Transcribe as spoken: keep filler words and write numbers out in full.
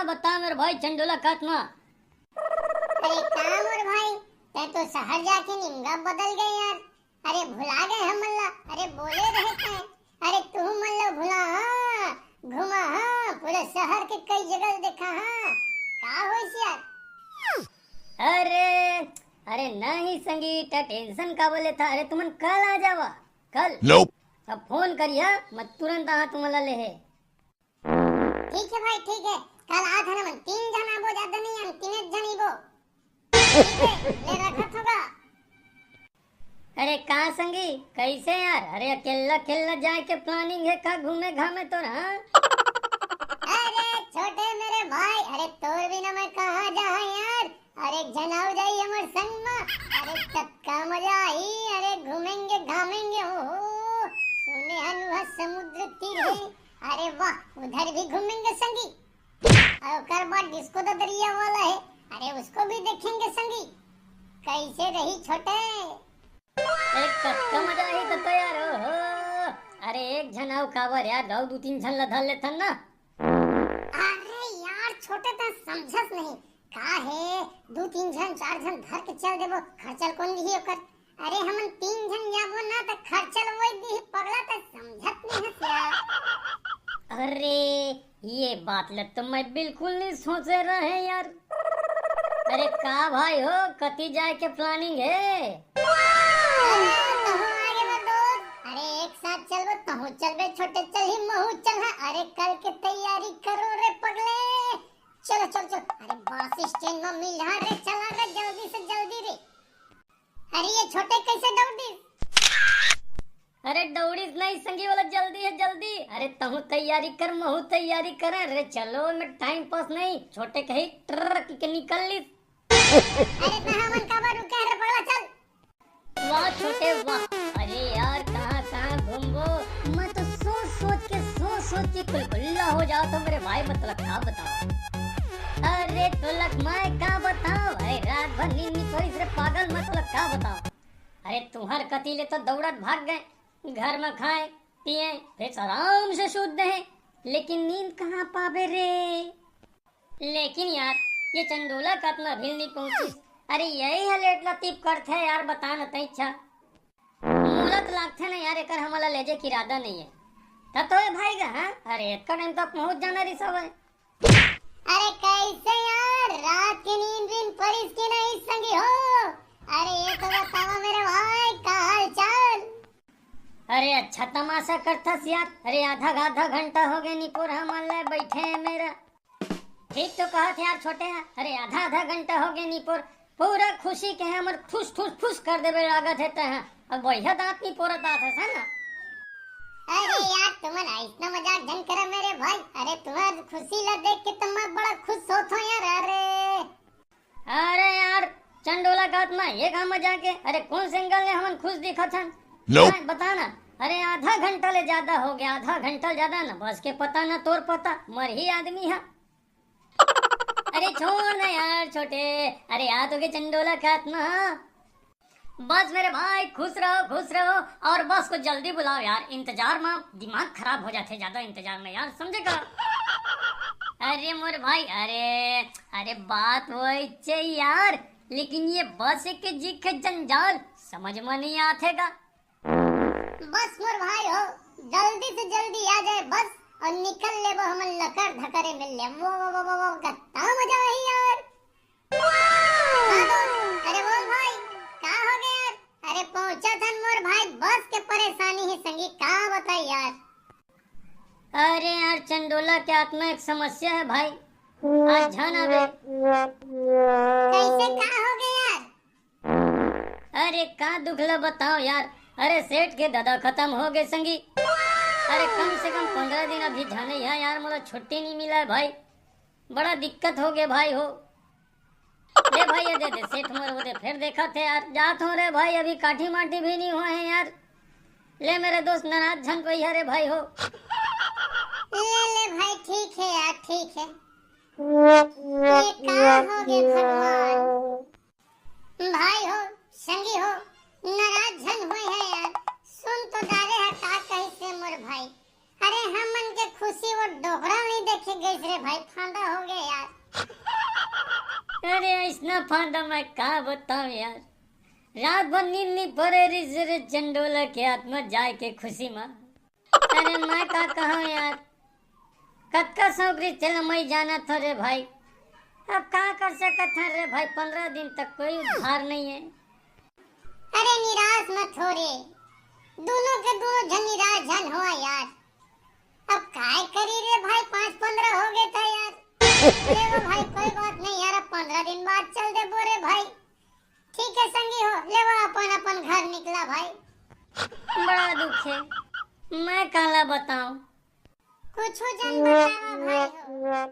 बता मेरे भाई चंडोला कातना। अरे का मोर भाई, तै तो शहर जाके निमगा बदल गए यार। अरे भुला गए हमन ला। अरे बोले रहे तै, अरे तू मन ला भुला हाँ, घुमा हाँ, पूरे शहर के कई जगह देखा हाँ। का होइस यार? अरे, अरे नहीं संगी, त tension का बोले था? अरे तुमन कल आ जावा, कल। Nope। अब फोन करिया, मैं तुरंत आहा तुमन ला लेहे। ठीक है भाई, ठीक है, कल आत हन हमन तीन झन आबो, ज्यादा नहीं, हम तीने झन आबो। ठीक है, ले रखत होगा। अरे का संगी, कैसे यार? अरे अकेल्ला अकेल्ला जाए के planning है का घूमे घामे तोर, हाँ? अरे छोटे मेरे भाई, अरे तोर बिना मैं कहाँ जाहा यार? अरे एक झन आऊ जाही हमर संग मा। अरे तब का मजा आही। अरे घूमेंगे घामेंगे, हो हो। सुने हन वह समुद्र तीर है। अरे वाह, उधर भी घूमेंगे संगी। और ओकर बाद डिस्को ददरिया वाला है, अरे उसको भी देखेंगे संगी। कैसे रही छोटे? अरे कतका मजा आही तब तो यार, ओ हो। अरे एक झन आऊ काबर यार, आऊ दू तीन झन ला धर लेथन ना। अरे यार छोटे, तै समझस नहीं का है, दू तीन झन चार झन धर के चल देबो, खर्चा ल कोन दिही ओकर? अरे हमन तीन झन जाबो ना त खर्चा ल वही दिही पगला, तै समझत नहीं हस यार। अरे ये बात ल तो मैं बिल्कुल नहीं सोचे रहे यार। अरे का भाई हो, कती जाए के planning है? अरे तहूँ आगे ना दोस्त, अरे एक साथ चलबो, तहूँ चलबे छोटे, चलही महूँ चलहा। अरे कल के तैयारी करो रे पगले, चलो चल चल। अरे बस स्टैंड में मिलहा रे, चला रे जल्दी से जल्दी रे। अरे ये छोटे कैसे दौड़ दिस? अरे दौड़िस नहीं संगी वाला, जल्दी है जल्दी। अरे तहूँ तैयारी कर, महूँ तैयारी करें। अरे चलो, मैं time pass नहीं, छोटे कही ट्रक के निकल लिस। अरे तहाँ मन काबर रुके रे पगला, चल। वाह छोटे वाह। अरे यार कहाँ कहाँ घूमबो, मैं तो सोच सोच के सोच सोच के कुलकुल्ला हो जात हों मेरे भाई, मतलब का बताओ। अरे तोला मैं का बताओ, भाई रात भर नींद नहीं पड़िस रे पागल, मतलब का बताओ। अरे तुहर कती ले तो दौड़त भाग गए, घर में खाए पिए फिर आराम से सूत दे, लेकिन नींद कहाँ पाबे रे। लेकिन यार, ये चंडोला कातना अभी नहीं पहुंचिस। अरे यही है लेट लतीफ करथे यार, बता न तैं अच्छा। मोला तो लागथे ना यार, एकर हमला ले जाए के इरादा नहीं है। तब तो ये भाई का, हाँ? अरे एतका time तक पहुंच जाना रही सब। अरे कैसे यार, रात के नींद वींद परिस के नहीं संगी हो? अरे ये तो बतावा मेरे भाई, का हाल चाल? अरे अच्छा तमाशा करथस यार। अरे आधा आधा घंटा हो गए निपोर हमन ले बैठे हैं मेरा। ठीक तो कहत हे यार छोटे हा। अरे आधा आधा घंटा हो गए निपोर, पूरा खुशी के हमर फुस फुस फुस कर देबे लागत हे तैं हा। अब वही दांत निपोरत आत हस ना। अरे यार तुमन ऐसना मजाक झन करा मेरे भाई। अरे तुम्हार खुशी ला देख के तो मैं बड़ा खुश होत हों यार। अरे अरे यार, चंडोला कातना ये का मजाक हे? अरे कोन से angle ले हमन खुश दिखत हन? Nope। हाँ, बता ना। अरे आधा घंटा ले ज्यादा हो गया, आधा घंटा ले ज्यादा ना, बस के पता ना तोर पता, मरही आदमी हा। अरे छोड़ ना यार छोटे, अरे यार तो के चंडोला कातना हा। बस मेरे भाई खुश रहो, खुश रहो, और बस को जल्दी बुलाओ यार, इंतजार में दिमाग खराब हो जाथे ज्यादा इंतजार में यार, समझे का? अरे मोर भाई, अरे, अरे बात वही छे यार, लेकिन ये बस के जिख जंजाल समझ में नहीं आथे का। बस मोर भाई हो, जल्दी से जल्दी आ जाए बस और निकल लेबो हमन लकर धकरे मिल ले। वो, वो, वो, वो, वो, कितना मजा आई यार। हाँ दोस्त, अरे बोल भाई, का हो गया यार? अरे पहुंचा था मोर भाई, बस के परेशानी ही संगी, का बताई यार। अरे यार चंडोला के आत्मा एक समस्या है भाई, आज झन आवे। कैसे का हो गया यार? अरे का दुख ला बताओ यार, अरे सेठ के दादा खत्म हो गए संगी। अरे कम से कम पंद्रह दिन अभी झने है यार, मोला छुट्टी नहीं मिला है भाई, बड़ा दिक्कत हो गए भाई हो। ले भाई ये दे दे सेठ मोर, वो दे फिर देखत हे यार, जात हों रे भाई, अभी काठी माठी भी नहीं हुआ है यार। ले मेरे दोस्त नाराज झन होइहा रे भाई हो। ले ले भाई ठीक है यार, ठीक है। ये का हो गए भगवान? भाई हो, संगी हो, नाराज झन होए है यार। सुन तो डारे हा का कहिस हे मोर भाई। अरे हमन के खुशी वो डोकरा नहीं देखे गइस रे भाई, फांदा हो गया यार। फांदा मैं का बताऊं यार, रात भर नींद नहीं पड़े रिस रे चंडोला के हाथ में जाए के खुशी में। अरे मैं का कहूं यार, कतका सौकरी तेला मैं जाना थो रे भाई। अब का कर सकत हन रे भाई, पंद्रह दिन तक कोई उद्धार नहीं है। अरे निराश मत हो रे, दोनों के दोनों झन निराश झन हो यार। अब काय करी रे भाई, पाँच पंद्रह हो गए था यार। ले वो भाई, कोई बात नहीं यार, अब पंद्रह दिन बाद चल देबो रे भाई। ठीक है संगी हो, ले वो अपन अपन घर निकला भाई। बड़ा दुख है, मैं काला बताऊं। कुछ जन बतावा भाई हो।